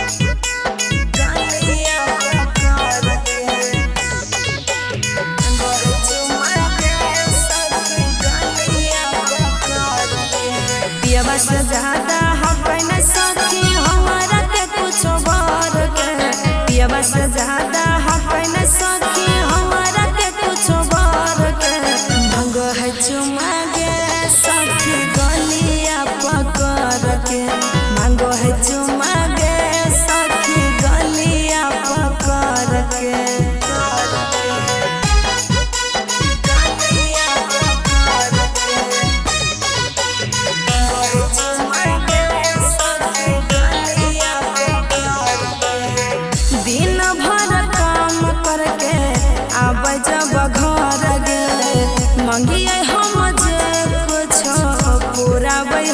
गलिया पकड़ के मांगो है चुमा गे सखी गलिया पकड़ के। पियवा से ज्यादा हपै न सखी हमारा के कुछो बर के। पियवा से ज्यादा हपै न सखी हमारा के कुछो बर के। मांगो है चुमा गे सखी गलिया पकड़ के। मांगो है चुमा गे सखी गलिया पकड़ के। गलिया पकड़ के। दिन भर काम करके आबै जब घर गे, मंगिए हम जे कुछो पुराबै।